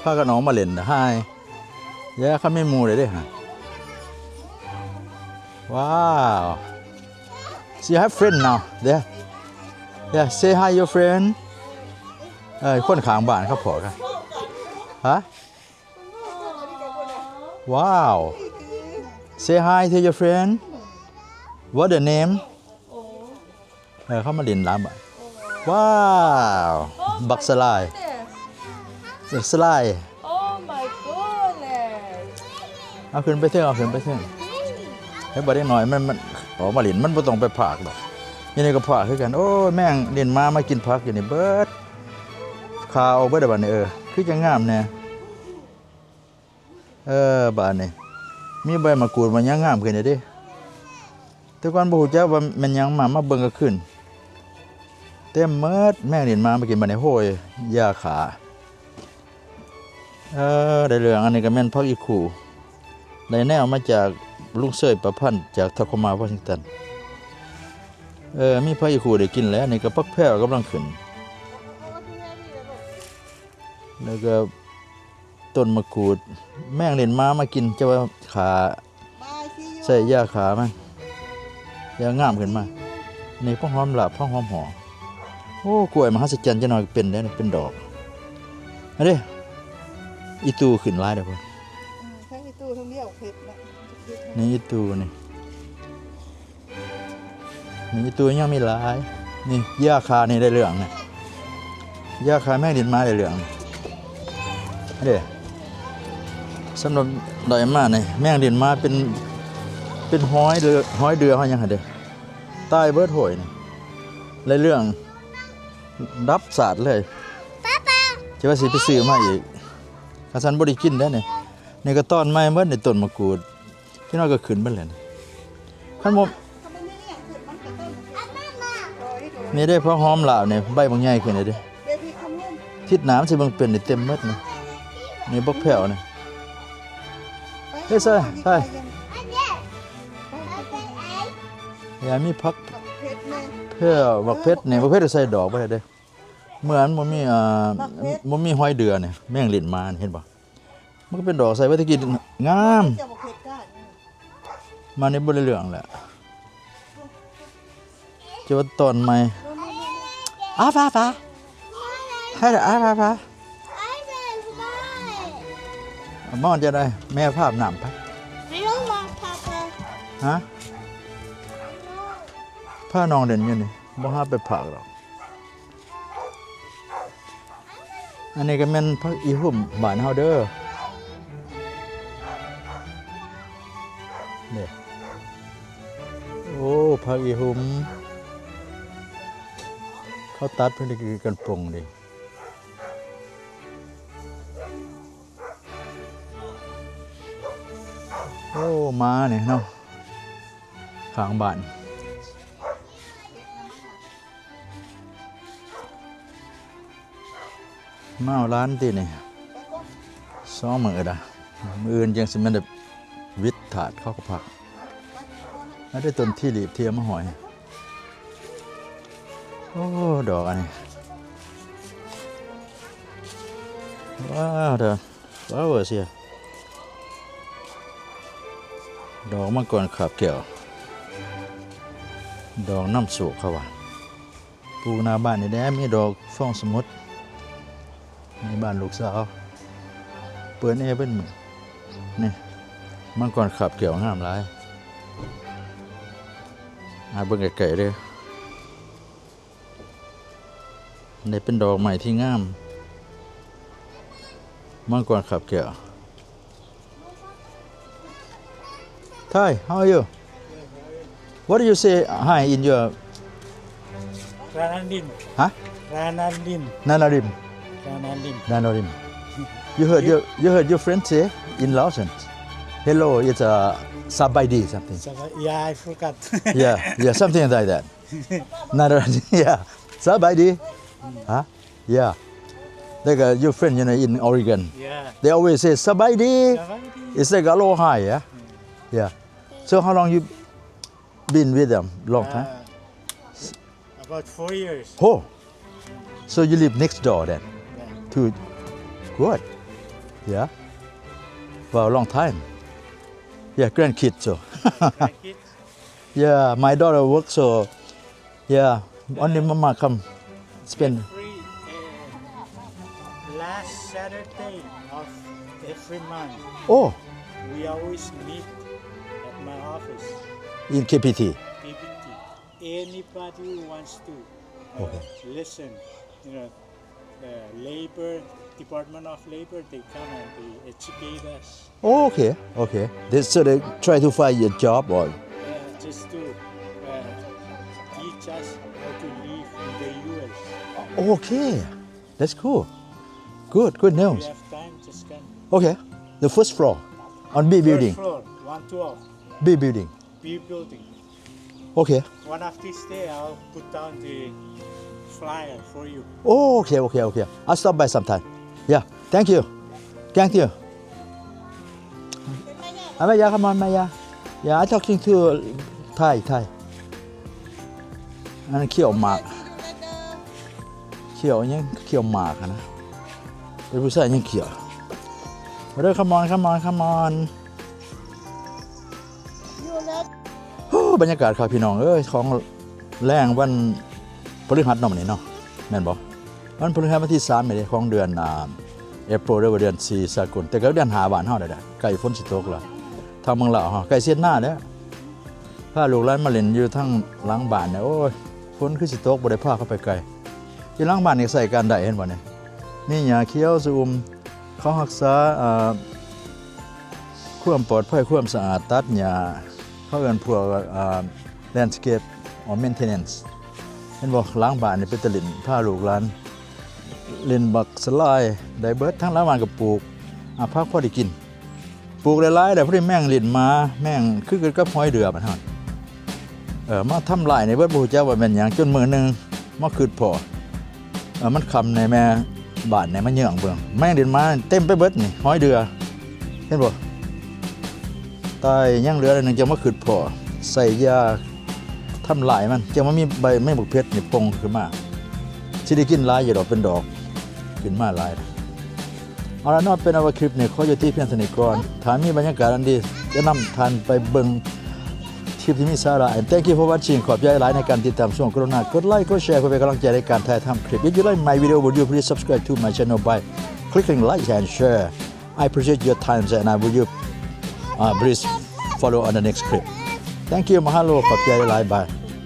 ພາກັນອອກມາຫຼິ້ນ Hi. Yeah, ເຂົາມີໝູ່ເດ້ ເດ້. Wow. She have friend now. Yeah. Yeah, say hi your friend. ເອີ ຄົນຂ້າງບ້ານເຂົາພໍ້ກັນ. ຮະ? Wow. Say hi to your friend. What the name? ເອີ ເຂົາມາຫຼິ້ນຫຼາຍບາດ. ວ້າວ ບັກສະຫຼາຍ ສະຫຼາຍ. Oh my goodness. ເອົາຂຶ້ນໄປເທິງ ເອົາຂຶ້ນໄປເທິງ. ໃຫ້ບັກເດັກນ້ອຍມັນ ມັນອອກມາຫຼິ້ນ ມັນບໍ່ຕ້ອງໄປພາກດອກ. ຢູ່ນີ້ກໍພາກຄືກັນ. ໂອ້ຍ ແມງຫຼິ້ນມາ ມາກິນຜັກຢູ່ນີ້ເບິດ. ຄາອອກເບິດບາດນີ້. ເອີ ຄືຈະງາມແດ່. ເອີ ບາດນີ້ມີໃບມະກຣູດ ມາຫຍັງງາມຂຶ້ນເດ້. ແຕ່ກ່ອນບໍ່ຮູ້ຈັກວ່າແມ່ນຫຍັງ ມາ ມາເບິ່ງກາງຄືນ ເຕັມເໝິດ. ແມງຫຼິ້ນມາ ມາກິນ. ບາດນີ້ ໂຫຍ ຢາຂ້າ. ເອີ ໄດ້ເລື່ອງ. ອັນນີ້ກໍແມ່ນຜັກອີ່ຄູ ໄດ້ແນວມາຈາກລຸງເຊີຍປະພັນ ຈາກທາໂຄມາ ວໍຊິງຕັນ. ເອີ ມີຜັກອີ່ຄູໄດ້ກິນແລ້ວ. ນີ້ກໍຜັກແພວກຳລັງຂຶ້ນ ແລ້ວກໍ ຕົ້ນມະກຣູດ. ແມງຫຼິ້ນມາ ມາກິນ. ຈະວ່າຂ້າ ໃສ່ຢາຂ້າມັນ ຢ່າງງາມຂຶ້ນມາ. ນີ້ຜັກຫອມລາບ ຜັກຫອມຫອມ. ໂອ້ ກ້ວຍມະຫັດສະຈັນ ຈັກໜ່ອຍເປັນເດ້ ເປັນດອກ. ອັນນີ້ອີ່ຕູຂຶ້ນຫຼາຍເດ້ພຸ້ນ. ອືມ ທັງອີ່ຕູທັງດຽວເຜັດນະ. ນີ້ອີ່ຕູນີ້. ນີ້ອີ່ຕູຍັງມີຫຼາຍ. ນີ້ຢາຂ້ານີ້ໄດ້ເລື່ອງນະ. ຢາຂ້າແມງຫຼິ້ນມາໄດ້ເລື່ອງເດ້. ສຳລັບໄດ້ມານີ້ ແມງຫຼິ້ນມາເປັນ ເປັນຫອຍເດືອ ຫອຍເດືອ ຫອຍຫຍັງຫັ້ນເດ້. ຕາຍເບິດໂຫຍນີ້. ໄດ້ເລື່ອງດັບສາດເລີຍ. ຈະວ່າຊິໄປຊື້ມາອີກ. ຄັນຊັ້ນບໍ່ໄດ້ກິນເດ້ນີ້. ນີ້ກໍຕອນໃໝ່ເບິດນີ້ ຕົ້ນມະກຣູດ. ພີ່ນ້ອງກໍຂຶ້ນເບິດແລ້ວນີ້. ຄັນບໍ່ ນີ້ເດ້ ຜັກຫອມລາບນີ້ ໃບບັກໃຫຍ່ຂຶ້ນເດ້. ທິດໜ້າມັນຊິເບິ່ງເປັນນີ້ ເຕັມເໝິດນີ້. ນີ້ບັກແພ້ວນີ້. ເຮັດໃສ່ ໃສ່. ຢ່າມີຜັກແພ້ວ ບັກເຜັດນີ້. ບັກເຜັດໃສ່ດອກບໍ່ໄດ້ເດ້. ເມື່ອມັນບໍ່ມີ ເອີ ບໍ່ມີຫອຍເດືອນີ້ ແມງຫຼິ້ນມານີ້ ເຫັນບໍ່? ມັນກໍເປັນດອກໃສ່ ວ່າແຕ່ກີ້ງາມ. ມານີ້ບໍ່ໄດ້ເລື່ອງແຫຼະ. ຈະວ່າຕອນໃໝ່. ອາຟາຟາ ໃຫ້ອາຟາຟາ. ມອນຈະໄດ້ ແມ່ພາບນ້ຳໄປ. ຮະ? ພານ້ອງເຫຼັ້ນຢູ່ນີ້ ບໍ່ຫາໄປພາກດອກ. ອັນນີ້ກໍແມ່ນຜັກອີ່ຫຸ່ມບ້ານເຮົາເດີ. ນີ້ ໂອ້ ຜັກອີ່ຫຸ່ມ ເຂົາຕັດເພິ່ນໄດ້ກິນກັນປົ່ງເດ້. ໂອ້ ມານີ້ເນາະ ຂ້າງບ້ານ. ມາເອົາຫຼານຕິນີ້ ສອງມື້ລະ ມື້ອື່ນຈັ່ງຊິແມ່ນໄດ້ຫວິດຖາດເຂົາກໍພັກ. ອັນນີ້ຕົ້ນທີລີບທີ່ເອົາມາຫ້ອຍ. ໂອ້ ດອກອັນນີ້ ວ້າວ ເດີ Flowers here. ດອກມັງກອນຄາບແກ້ວ ດອກນຳໂຊກເຂົາວ່າ. ປູກໜ້າບ້ານນີ້ແຫຼະ ມີດອກຟອງສະໝຸດ. ໃນບ້ານລູກສາວ ເປີດແອເບິດມື້. ນີ້ ມັງກອນຄາບແກ້ວງາມຫຼາຍ. ມາເບິ່ງໃກ້ໆເດີ. ນີ້ເປັນດອກໄມ້ທີ່ງາມ ມັງກອນຄາບແກ້ວ. Thai, how are you? What do you say hi in your Ranalim. Huh? Ranalim. Nanalim. Ranalim. Nanalim. You heard your, you heard your friend say in Laos, "Hello, it's a sabaidi something." Saba-, yeah, I forgot. Yeah, yeah, something like that. Nanalim, yeah. Sabaidi. Huh? Yeah. Like, uh, your friend, you know, in Oregon. Yeah. They always say, "Sabaidi." Sabaidi. It's like, "Aloha," yeah? Mm. Yeah. So how long you been with them? Long time? Uh, about four years. Oh. So you live next door then? Yeah. To, good. Yeah. Wow, long time. Yeah, grandkids so. Grandkids? Yeah, my daughter works so, yeah, only mama come spend. Every, uh, last Saturday of every month. Oh. We always meet at my office. In K P T? K P T. Anybody who wants to, uh, okay, listen, you know, the labor, Department of Labor, they come and they educate us. Oh, okay, okay. They, so they try to find you a job or? Yeah, just to, uh, teach us how to live in the U S. Okay, that's cool. Good, good news. If you have time, just come. Okay, the first floor on B building. First floor, one twelve. B building. B building. Okay. One of these day, I'll put down the flyer for you. Oh, okay, okay, okay. I'll stop by sometime. Yeah, thank you. Thank you. ອາ ມາຢາ come on ມາຢາ. Yeah, I talking to Thai, Thai. ອັນນັ້ນຂ້ຽວໝາກ ຂ້ຽວຫຍັງ ຂ້ຽວໝາກຫັ້ນນະ ເປັນຜູ້ຊາຍຍັງຂ້ຽວ. ມາເດີ come on, come on, come on. ໂອ້ ບັນຍາກາດຄັກພີ່ນ້ອງເອີຍ ຂອງແລງວັນພະລິຫັດເນາະ ມື້ນີ້ເນາະ ແມ່ນບໍ່? ວັນພະລິຫັດວັນທີສາມນີ້ເດ້ ຂອງເດືອນ ອ່າ April ຫຼືວ່າເດືອນສີ່ສາກົນ ແຕ່ກໍເດືອນຫ້າບ້ານເຮົາແລ້ວ ໃກ້ຝົນຊິຕົກແລ້ວ. ທາງເມືອງລາວເຮົາໃກ້ຊິເຮັດນາແລ້ວ ພາລູກຫຼານມາຫຼິ້ນຢູ່ທາງຫຼັງບ້ານນີ້ ໂອ້ຍ ຝົນຄືຊິຕົກ ບໍ່ໄດ້ພາເຂົາໄປໄກ. ຢູ່ຫຼັງບ້ານນີ້ໃຊ້ການໄດ້ ເຫັນບໍ່ນີ້ ມີຫຍ້າຂຽວຊະອຸ່ມ. ເຂົາຮັກສາ ອ່າ ຄວາມປອດໄພ ຄວາມສະອາດ ຕັດຫຍ້າ ເຂົາເອີ້ນພວກ ອ່າ landscape or maintenance ເຫັນບໍ່? ຫຼັງບ້ານນີ້ເປັນຕາຫຼິ້ນ ພາລູກຫຼານຫຼິ້ນບັກສະລາຍໄດ້ເບິດ ທັງຫຼັງບ້ານກໍປູກ ອ່າ ຜັກພໍໄດ້ກິນ ປູກຫຼາຍໆ ແລ້ວພໍດີແມງຫຼິ້ນມາ ແມງຄືກັນກັບຫອຍເດືອບ້ານເຮົາ ເອີ ມາທຳລາຍໃນເບິດ ບໍ່ຮູ້ຈັກວ່າແມ່ນຫຍັງ ຈົນມື້ໜຶ່ງມາຄຶດພໍ້ ເອີ ມັນຄ່ຳໃນແມ່ບ້ານນີ້ມາເຍືອງເບິ່ງ ແມງຫຼິ້ນມາເຕັມໄປເບິດນີ້ ຫອຍເດືອ ເຫັນບໍ່? ຕາຍ ຍັງເຫຼືອໜ້ອຍໜຶ່ງ ຈັ່ງມາຄຶດພໍ້ ໃສ່ຢາທຳລາຍມັນ ຈັ່ງມາມີໃບໄມ້ບັກເພັດນີ້ປົ່ງຂຶ້ນມາ ຊິໄດ້ກິນຫຼາຍຢູ່ດອກ ເປັນດອກຂຶ້ນມາຫຼາຍ. ເອົາລະເນາະ ເປັນອັນວ່າຄລິບນີ້ຂໍຍຸຕິພຽງເທົ່ານີ້ກ່ອນ. ຖ້າມີບັນຍາກາດອັນດີ ຈະນຳທ່ານໄປເບິ່ງຄລິບທີ່ມີສາລະ. And thank you for watching. ຂອບໃຈຫຼາຍໃນການຕິດຕາມຊົມ. ກະລຸນາກົດໄລກົດແຊ ເພື່ອເປັນກຳລັງໃຈໃນການຖ່າຍທຳຄລິບ. If you like my video, would you please subscribe to my channel by clicking like and share? I appreciate your time and I will you, uh, please follow on the next clip. Thank you. Mahalo. ຂອບໃຈຫຼາຍ. Bye.